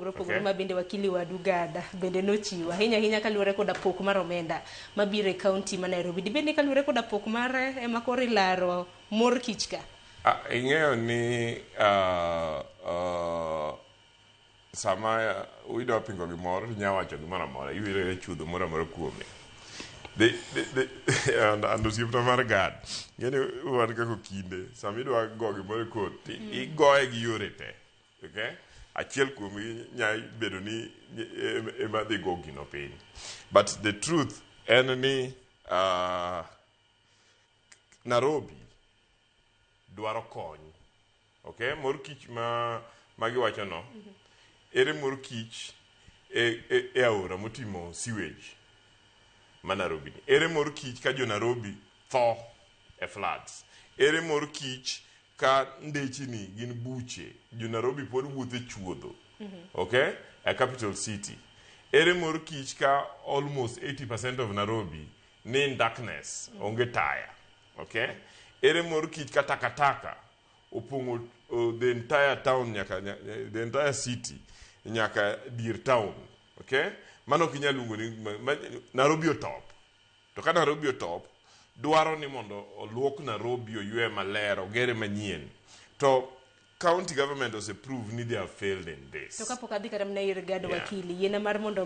mopogore opogore ma bende wakili wadu Gada bende nochiwo ahinya ahinya kaluwore koda pok mar omenda mabiro e kaunti ma Nairobi. Dibed ni kaluwore koda pok mare ema koro ilaro mor kich ka? Ah, ing'eyo ni sama idwa pingo gimoro, inya wacho gimoro amora, iwiro chuodho moro amora kuome. And osiepna mar Gad, ng'eni wan kaka okinde, sama idwa go gimoro e court, igoye gi yore te. Okay? Achiel kuomgi nya bedo ni ema dhi go gino piny. But the truth en ni Nairobi dwaro kony. Okay? Mor kich ma giwacho no, ere mor kich e aora motimo sewage ma Nairobi ni? Ere mor kich ka jo Nairobi tho e floods? Ere mor kich ka ndechni gin buche, jo Nairobi pod wuotho e chuodho? Okay? A capital city. Ere mor kich ka almost 80% of Nairobi ni in darkness, onge taya? Okay? Ere mor kich ka takataka opong'o the entire town nyaka the entire city nyaka dier town? Okay? Mano ok inyal luongo ni Nairobi otop. To ka Nairobi otop, dwaro ni mondo oluok Nairobi, oywe maler, ogere manyien. To county government ose prove ni they have failed in this. To kapok adhi kata mana ir Gad, wakili, yiena mar mondo